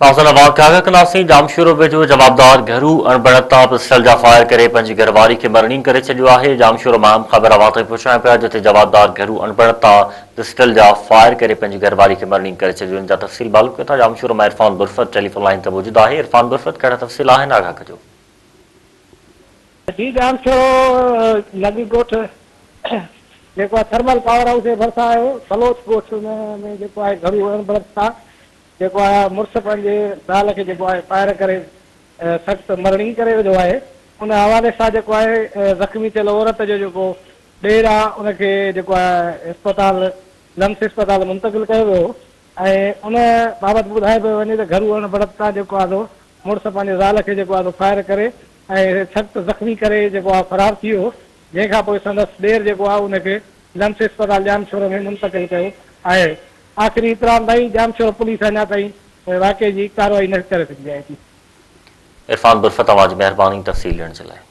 تازن واقعا ڪنداسين، ڄامشورو ويجهو جوابدار گهرو اڻبڻت تان پسٽل جا فائر ڪري پنهنجي گهرواري کي مرڻينگ ڪري ڇڏيو آهي، ڄامشورو مان اهم خبر اوهان تائين پهچايون پيا جتي جوابدار گهرو اڻبڻت تان پسٽل جا فائر ڪري پنهنجي گهرواري کي مرڻينگ ڪري ڇڏيو ان جا تفصيل معلوم ڪيون ٿا ڄامشورو مان عرفان برفت ٽيليفون لائين تي موجود آهي عرفان برفت ڪهڙا تفصيل آهن آگاهه ڪجو. جي ڄامشورو لڳ ڳوٺ جيڪو آهي ٿرمل پاور هائوس جي ڀرسان آهي بلوچ ڳوٺ ۾ جيڪو آهي گهرو اڻبڻت تان جيڪو آهي مڙس پنهنجي زال کي جيڪو آهي فائر ڪري سخت مرڻينگ ڪري وڌو آهي ان حوالي سان جيڪو آهي زخمي ٿيل عورت جو جيڪو ڏير آهي ان کي جيڪو آهي اسپتال لمس اسپتال منتقل ڪيو ويو ۽ ان بابت ٻڌايو پيو وڃي ته گهرو اڻ بڻت تان جيڪو آهي سو مڙس پنهنجي زال کي جيڪو آهي سو فائر ڪري ۽ سخت زخمي ڪري جيڪو آهي فرار ٿي ويو جنهن کان پوء سندس ڏير جيڪو آهي ان کي لمس اسپتال ڄامشورو ۾ منتقل ڪيو آهي. آخري اطلاعن تائين ڄامشورو پوليس اڃا تائين واقعي جي ڪارروائي نه ڪري سگهي آهي. عرفان برفت اوهان جي مهرباني تفصيل ڏيڻ جي لاء.